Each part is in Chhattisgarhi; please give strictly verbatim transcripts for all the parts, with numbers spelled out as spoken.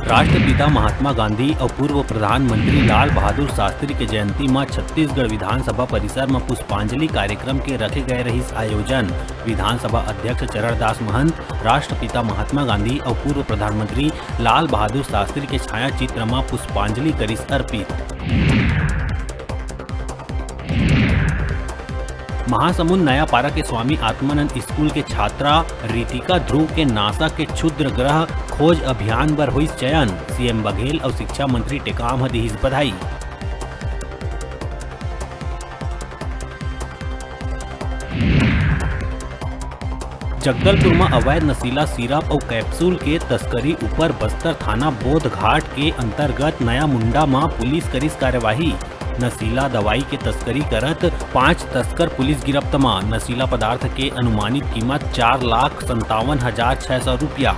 राष्ट्रपिता महात्मा गांधी अउ पूर्व प्रधानमंत्री लाल बहादुर शास्त्री के जयंती म छत्तीसगढ़ विधानसभा परिसर म पुष्पांजलि कार्यक्रम के रखे गए रहिस आयोजन। विधानसभा अध्यक्ष चरणदास महंत राष्ट्रपिता महात्मा गांधी अउ पूर्व प्रधानमंत्री लाल बहादुर शास्त्री के छायाचित्र म पुष्पांजलि करिस अर्पित। महासमुंद नयापारा के स्वामी आत्मानंद स्कूल के छात्रा रितिका ध्रुव के नासा के क्षुद्र ग्रह खोज अभियान बर होइस चयन, सीएम बघेल अउ शिक्षा मंत्री टेकाम ह दिहिस बधाई। जगदलपुर म अवैध नशीला सिरप अउ कैप्सूल के तस्करी ऊपर बस्तर थाना बोध घाट के अंतर्गत नया मुंडा म पुलिस करिस कार्यवाही। नशीला दवाई के तस्करी करत पांच तस्कर पुलिस गिरफ्त म। नशीला पदार्थ के अनुमानित कीमत चार लाख संतावन हजार छह सौ रुपया।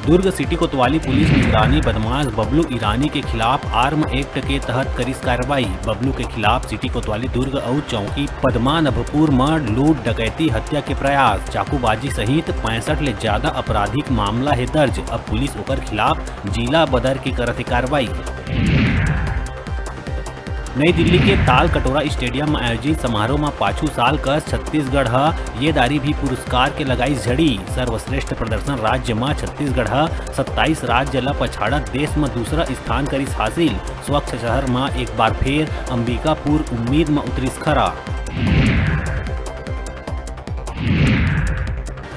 दुर्ग सिटी कोतवाली पुलिस निगरानी बदमाश बबलू ईरानी के खिलाफ आर्म एक्ट के तहत करिस कार्रवाई। बबलू के खिलाफ सिटी कोतवाली दुर्ग अउ चौकी पद्मानभपुर म लूट, डकैती, हत्या के प्रयास, चाकूबाजी सहित पैंसठ ले ज्यादा आपराधिक मामला हे दर्ज। अब पुलिस ओकर खिलाफ जिला बदर के करत हे कार्रवाई। नई दिल्ली के ताल कटोरा स्टेडियम म आयोजित समारोह म पाछू साल कस छत्तीसगढ़ ह ये दारी भी पुरस्कार के लगाइस झड़ी। सर्वश्रेष्ठ प्रदर्शन राज्य म छत्तीसगढ़ ह सत्ताईस राज्य ल पछाड़त देश म दूसरा स्थान करिस हासिल। स्वच्छ शहर म एक बार फेर अंबिकापुर उम्मीद म उतरिस खरा।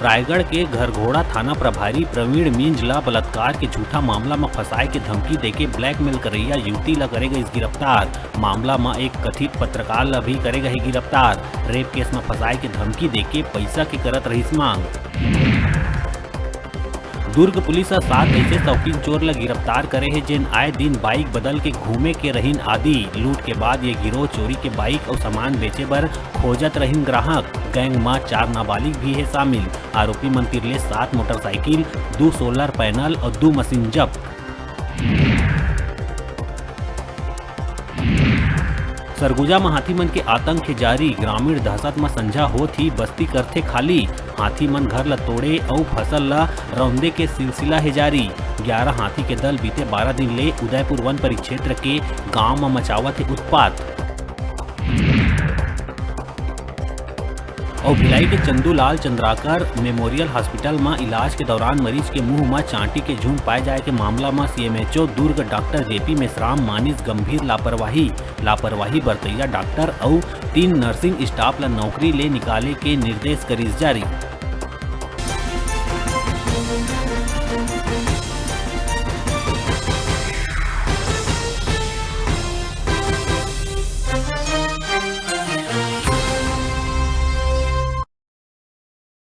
रायगढ़ के घरघोड़ा थाना प्रभारी प्रवीण मिंज ला बलात्कार के झूठा मामला म फंसाए के धमकी देके ब्लैकमेल करइया युवती ला करे गइस गिरफ्तार। मामला म एक कथित पत्रकार ला भी करे गए गिरफ्तार। रेप केस म फंसाए के धमकी देके पइसा के करत रहिस मांग। दुर्ग पुलिस ह सात ऐसे शौकीन चोर ल गिरफ्तार करे हे, जेन आए दिन बाइक बदल के घूमे के रहिन आदी। लूट के बाद ये गिरोह चोरी के बाइक अउ सामान बेचे बर खोजत रहिन ग्राहक। गैंग म चार नाबालिग भी हे शामिल। आरोपी मन तिर ले सात मोटरसाइकिल, दू सोलर पैनल अउ दू मशीन जब्त। सरगुजा म हाथी मन के आतंक हे जारी। ग्रामीण दहशत म संझा होत ही बस्ती करथे खाली। हाथी मन घर ल तोड़े अउ फसल ल रौंदे के सिलसिला हे जारी। ग्यारह हाथी के दल बीते बारह दिन ले उदयपुर वन परिक्षेत्र के गांव म मचावत हे उत्पात। अउ भिलाई के चंदूलाल चंद्राकर मेमोरियल हॉस्पिटल म इलाज के दौरान मरीज के मुंह म चांटी के झुंड पाए जाए के मामला म CMHO Durg doctor JP Meshram मानिस गंभीर लापरवाही। लापरवाही बरतइया डॉक्टर अउ तीन नर्सिंग स्टाफ ल नौकरी ले निकाले के निर्देश करिस जारी।